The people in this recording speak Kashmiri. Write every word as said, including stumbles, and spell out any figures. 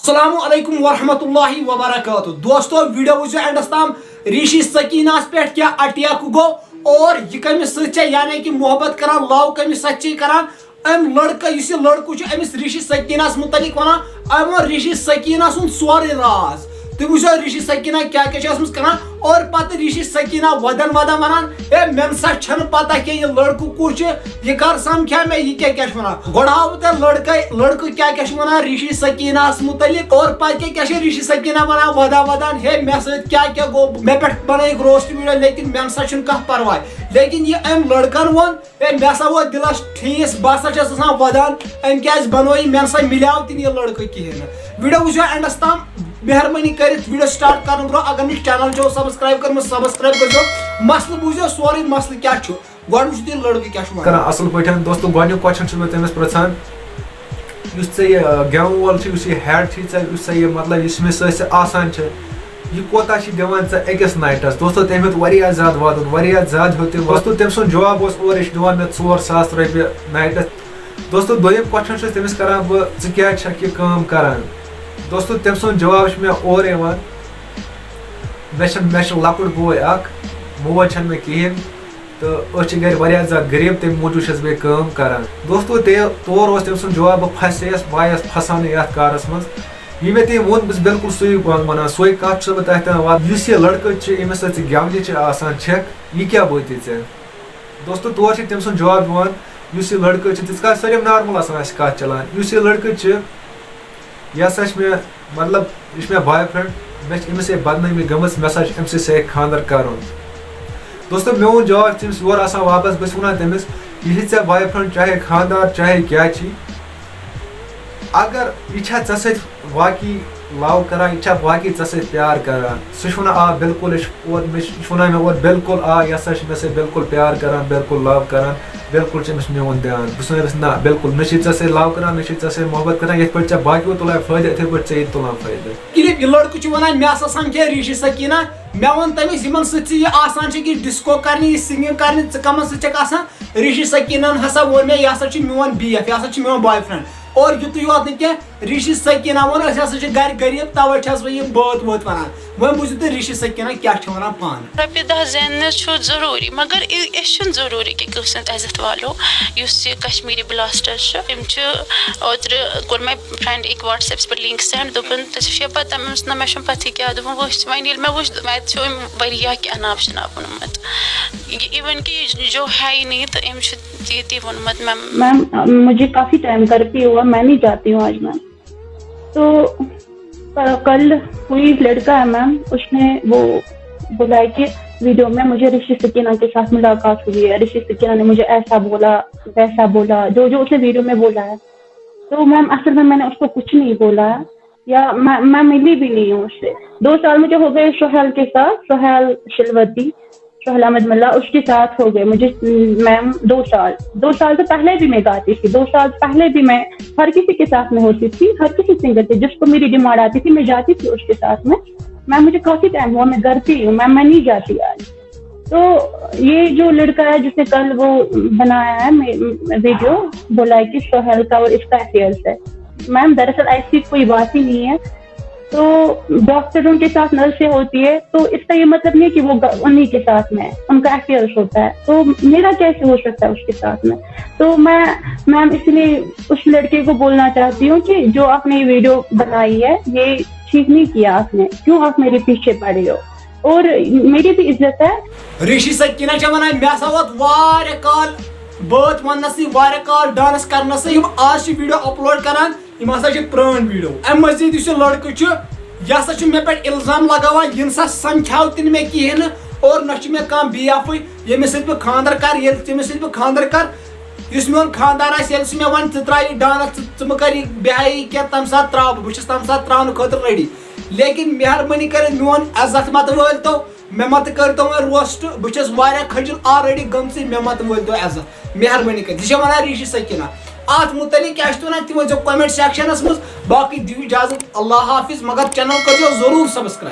السلام علیکم ورحمۃ اللہ وبرکاتہ۔ دوستو، ویڈیو وٕچھزیو اینڈس تام۔ ریٖشی سکینہس پٮ۪ٹھ کیٛاہ اٹیک گوٚو اور یہِ کٔمِس سۭتۍ چھےٚ، یعنی کہِ محبت کران، لو کٔمِس سۭتۍ چھِ کران۔ أمۍ لڑکہٕ، یُس یہِ لڑکہٕ چھُ، أمِس ریٖشی سکینہس مُتعلق ونان، أمۍ ووٚن ریٖشی سکینہ سُنٛد سورُے راز۔ تُہۍ وٕچھزیو ریٖشی سکینہ کیٛاہ کیٛاہ چھِ ٲسمٕژ کران اور پتہٕ ریٖشی سکینہ ودان ودان ونان، ہے، مےٚ نسا چھنہٕ پتہ کینٛہہ یہِ لڑکہٕ کُس چھُ، یہِ کر سمکھیو مےٚ، یہِ کیٛاہ کیٛاہ چھُ ونان۔ گۄڈٕ ہاوٕ بہٕ تۄہہِ لڑکے، لڑکہٕ کیٛاہ کیٛاہ چھُ ونان ریٖشی سکینہس مُتعلق اور پتہٕ کیٛاہ کیٛاہ چھِ ریٖشی سکینہ ونان ودان ودان، ہے، مےٚ سۭتۍ کیٛاہ کیٛاہ گوٚو، مےٚ پٮ۪ٹھ بنٲیِکھ روسٹ ویڈیو، لیکن مےٚ نسا چھُنہٕ کانٛہہ پرواے۔ لیکن یہِ أمۍ لڑکن ووٚن، ہے، مےٚ ہسا ووت دِلس ٹھیٖس، بہٕ ہسا چھَس آسان ودان، أمۍ کیٛازِ بنوو یہِ، مےٚ نسا مِلیو تہِ نہٕ یہِ لڑکہٕ کِہیٖنۍ نہٕ۔ ویڈیو وٕچھزیو اینڈس تام۔ مہربٲنی کٔرِتھ ویڈیو سٹارٹ کرنہٕ برونٛہہ اگر نہٕ چینل چھو سبسکرائب کٔرمٕژ، سبسکرائب کٔرزیو۔ مسلہٕ بوٗزیو سورُے، مسلہٕ کیٛاہ چھُ، گۄڈٕ وٕچھِو تُہۍ لڑکہٕ کیٛاہ چھُ وَنان۔ کران اصل پٲٹھۍ۔ دوستو، گۄڈٕنیُک کوسچن چھُس بہٕ تٔمِس پرژھان، یُس ژےٚ یہِ، آ، گٮ۪وَن وول چھُ، یُس یہِ ہیڈ چھُے ژےٚ، یُس ژےٚ یہِ، مطلب، یُس مےٚ سۭتۍ ژےٚ آسان چھُ، یہِ کوتاہ چھُ دِوان ژےٚ أکِس نایٹَس؟ دوستو، تٔمۍ ہیوٚت واریاہ زیادٕ وَدُن، واریاہ زیادٕ ہیوٚت تٔمۍ۔ دوستو، تٔمۍ سُنٛد جواب اوس، اورٕ یہِ چھُ دِوان مےٚ ژور ساس رۄپیہِ نایٹَس۔ دوستو، دوٚیِم کوسچن چھُس تٔمِس کران بہٕ، ژٕ کیٛازِ چھَکھ یہِ کٲم کران؟ دوستو، تٔمۍ سُنٛد جواب چھُ مےٚ اورٕ یِوان، مےٚ چھُ، مےٚ چھُ لۄکُٹ بوے اکھ، موج چھَنہٕ مےٚ کِہیٖنۍ، تہٕ أسۍ چھِ گرِ واریاہ زیادٕ غریٖب، تَمہِ موٗجوٗب چھَس بہٕ یہِ کٲم کران۔ دوستو، تہِ تور اوس تٔمۍ سُنٛد جواب، بہٕ پھسییَس، بہٕ آیَس پھساونہٕ یَتھ کارَس منٛز۔ یہِ مےٚ تٔمۍ ووٚن، بہٕ چھُس بِلکُل سُے وَن-، وَنان، سۄے کَتھ چھُس بہٕ تۄہہِ تام وَنان۔ یُس یہِ لڑکہٕ چھُ، ییٚمِس سۭتۍ ژٕ گٮ۪ونہِ چھِ آسان چھَکھ، یہِ کیٛاہ وٲتی ژےٚ؟ دوستو، تور چھِ تٔمۍ سُنٛد جواب یِوان، یُس یہِ لڑکہٕ چھُ، تِژھ کالہِ سٲلِم نارمل آسان اَسہِ کَتھ چلان، یُس یہِ لڑکہٕ چھُ، یہِ ہسا چھُ مےٚ، مطلب، یہِ چھُ مےٚ بوائے فرینڈ، مےٚ چھِ أمِس سۭتۍ بدنٲمی گٔمٕژ، مےٚ ہسا چھُ أمۍ سٕے سۭتۍ خانٛدر کرُن۔ دوستو، میون جواب چھُ تٔمِس یورٕ آسان واپس، بہٕ چھُس وَنان تٔمِس، یہِ چھِ ژےٚ بوائے فرینڈ، چاہے خانٛدار، چاہے کیٛاہ چھِ، اگر یہِ چھا ژےٚ سۭتۍ واقعی لو کران، یہِ چھا واقعی ژےٚ سۭتۍ پیار کران؟ سُہ چھُ وَنان، آ، بِلکُل، یہِ چھُ اورٕ مےٚ چھُ، یہِ چھُ وَنان مےٚ اورٕ، بِلکُل، آ، یہِ ہسا چھُ مےٚ سۭتۍ بِلکُل پیار کران، بِلکُل لو کران، بِلکُل چھُ أمِس میون دیان۔ بہٕ چھُس وَنان أمِس، نہ، بِلکُل، نہ چھُے ژےٚ سۭتۍ لو کران، نہ چھُے ژےٚ سۭتۍ محبت کران، یِتھ پٲٹھۍ ژےٚ باقیو تُلان فٲیدٕ، یِتھَے پٲٹھۍ ژےٚ ییٚتہِ تُلان فٲیدٕ۔ ییٚلہِ یہِ لڑکہٕ چھُ وَنان، مےٚ ہسا سمکھے ریٖشی سکینہ، مےٚ ووٚن تٔمِس، یِمن سۭتۍ ژٕ یہِ آسان چھکھ، یہِ ڈسکو کرنہِ، یہِ سنگنگ کرنہِ، ژٕ کمن سۭتۍ چھکھ آسان؟ ریٖشی سکینن ہسا ووٚن مےٚ، یہِ ہسا چھُ میون بی ایف، یہِ ہسا چھُ میون بوائے فرینڈ۔ اور یُتُے یوت نہٕ کینٛہہ، ریٖشی سکینہ ووٚن، أسۍ ہسا چھِ گرِ غریٖب، توے چھس بہٕ یہِ بٲتھ وٲتھ ونان۔ وۄنۍ بوٗزِو تُہۍ ریٖشی سکینہ کیٛاہ چھِ ونان پانہٕ۔ رۄپیہِ دَہ زیننہِ چھُ ضروٗری، مگر یہِ، أسۍ چھِنہٕ ضروٗری کہِ کٲنٛسہِ ہُنٛد عزت والو۔ یُس یہِ کشمیٖری بلاسٹر چھُ، أمۍ چھُ اوترٕ کوٚر مےٚ فرینڈ أکۍ وٹس ایپس پٮ۪ٹھ لنک سینڈ، دوٚپُن، ژےٚ چھےٚ پتہ؟ مےٚ ووٚنُس، نہ، مےٚ چھُنہٕ پتہٕے کیٛاہ۔ دوٚپُن، وٕچھ، وۄنۍ ییٚلہِ مےٚ وٕچھ، مےٚ اَتہِ چھُ أمۍ واریاہ کینٛہہ ناو شناو ووٚنمُت۔ یہِ، ایون کہِ یہِ جو ہے ہی نہیں، تہٕ أمۍ چھُ تی تی ووٚنمُت میم۔ میم، مجھے کافی ٹائم گھر پہ ہوا، میں نہیں جاتی ہوں آج میم۔ تو ک-، کل کوئی لڑکا ہے میم، اس نے وہ بولا ہے کہ ویڈیو میں مجھے رشی سکینہ کے ساتھ ملاقات ہوئی ہے، رشی سکینہ نے مجھے ایسا بولا، ویسا بولا، جو جو اس نے ویڈیو میں بولا ہے۔ تو میم، اصل میں میں نے اس کو کچھ نہیں بولا ہے، یا میں، میں ملی بھی نہیں ہوں اس سے۔ دو سال مجھے ہو گئے سہیل کے ساتھ، سہیل شلوتی، سہیل احمد ملا، اس کے ساتھ ہو گئے مجھے، میم، دو سال۔ دو سال سے پہلے بھی میں گاتی تھی، دو سال پہلے بھی میں ہر کسی کے ساتھ میں ہوتی تھی، ہر کسی سنگر کے، جس کو میری ڈیمانڈ آتی تھی، میں جاتی تھی اس کے ساتھ میں۔ میم، مجھے کافی ٹائم ہوا، میں گھر پہ ہی ہوں میم، میں نہیں جاتی آج۔ تو یہ جو لڑکا ہے جس نے کل وہ بنایا ہے ویڈیو، بولا ہے کہ سہیل کا اور اس کا افیئر ہے۔ میم، دراصل ایسی کوئی بات ہی نہیں ہے۔ تو ڈاکٹروں کے ساتھ نرسیں ہوتی ہے، تو اس کا یہ مطلب نہیں کہ وہ گ-، انہیں کے ساتھ میں ان کا افیئر ہوتا ہے، تو میرا کیسے ہو سکتا ہے اس کے ساتھ میں؟ تو میں، میم، اس لیے اس لڑکے کو بولنا چاہتی ہوں کہ جو آپ نے یہ ویڈیو بنائی ہے، یہ ٹھیک نہیں کیا آپ نے، کیوں آپ میرے پیچھے پڑ رہے ہو؟ اور میری بھی عزت ہے۔ ریٖشی سکینہ چھےٚ ونان، مےٚ ہسا ووت واریاہ کال بٲتھ وننسٕے، واریاہ کال ڈانس کرنسٕے، یِم آز چھِ ویڈیو اپلوڈ کران، یِم ہسا چھِ پرٲنۍ ویڈیو۔ امہِ مزید یُس یہِ لڑکہٕ چھُ، یہِ ہسا چھُ مےٚ پٮ۪ٹھ الزام لگاوان، یہِ نسا سمکھیو تہِ نہٕ مےٚ کِہیٖنۍ نہٕ، اور نہ چھُ مےٚ کانٛہہ بی ایفٕے، ییٚمِس سۭتۍ بہٕ خانٛدر کرٕ، ییٚلہِ تٔمِس سۭتۍ بہٕ خانٛدر کرٕ، یُس میون خانٛدار آسہِ، ییٚلہِ سُہ مےٚ وَنہِ، "ژٕ ترٛاو یہِ ڈانس، ژٕ، ژٕ مہٕ کر یہِ، بیٚیہِ ہا یہِ کینٛہہ"، تَمہِ ساتہٕ ترٛاوٕ بہٕ، بہٕ چھُس تَمہِ ساتہٕ ترٛاونہٕ خٲطرٕ ریڈی۔ لیکن مہربٲنی کٔرِتھ میون عزت مہ تہٕ وٲلۍ تو، مےٚ مہ تہٕ کٔرۍ تو وۄنۍ روسٹ، بہٕ چھَس واریاہ کھٔجل already گٔمژٕے، مےٚ مہ تہٕ وٲلۍ تو عزت، مہربٲنی کٔرِتھ۔ یہِ چھےٚ وَنان ریٖشی سکینہ۔ اَتھ مُتعلِق کیٛاہ چھِ تُہۍ وَنان، تہِ ؤنۍزیو comment sectionس منٛز۔ باقٕے دِیِو اِجازت، اللہ حافظ، مگر channel کٔرۍزیو ضروٗر subscribe۔